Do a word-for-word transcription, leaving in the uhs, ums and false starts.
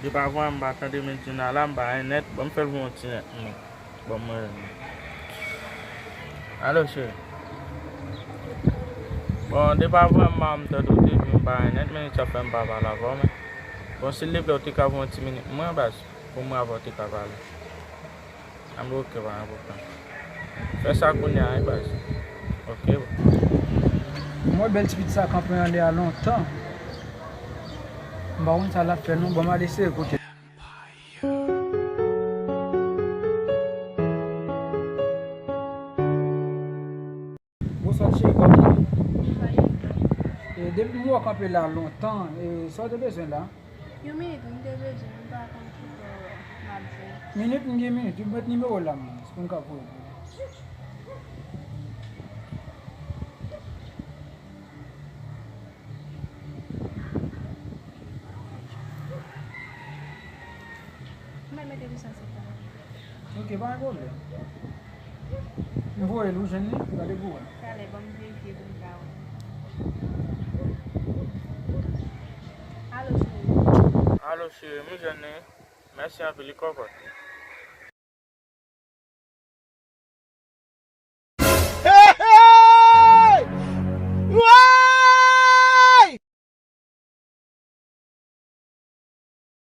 Depi avan m pa tande Medjina la, m pa gen nèt. Bon, m fè l voye yon ti nèt. Bon, mwen. Alo, cheri. Bon, depi avan m pa m tande w te di m pa gen nèt, men sa fè m pa pale avè w, men. Bon, silvouplè, ou te ka voye yon ti minit mwen, baz, pou mwen avè w te ka pale. An, bon, ok, pa gen pwoblèm. Fè sa kounye a, wi, baz. Ok, bon. Mwen bèl ti pitit sa kanpe anlè a lontan. M pa konn sa l ap fè non, bon, m al eseye kote. Bonswa cheri, kòman w ye? E, depi m wè w kanpe la lontan, e, sa w te bezwen la? Yon minit, m te bezwen, m pa konn ki bò m ap jwenn. Minit, m gen minit, ou mèt nimewo w la, mwen, se pou m ka voye pou ou. Mwen mete pou sa se pa. Ok, pa gen pwoblèm. M voye l, ou jwenn li? Gade pou wè. Talè, ban m verifye pou m ka wè. Alo, cheri. Alo, cheri, m jwenn li. Mèsi anpil, li kòkòt.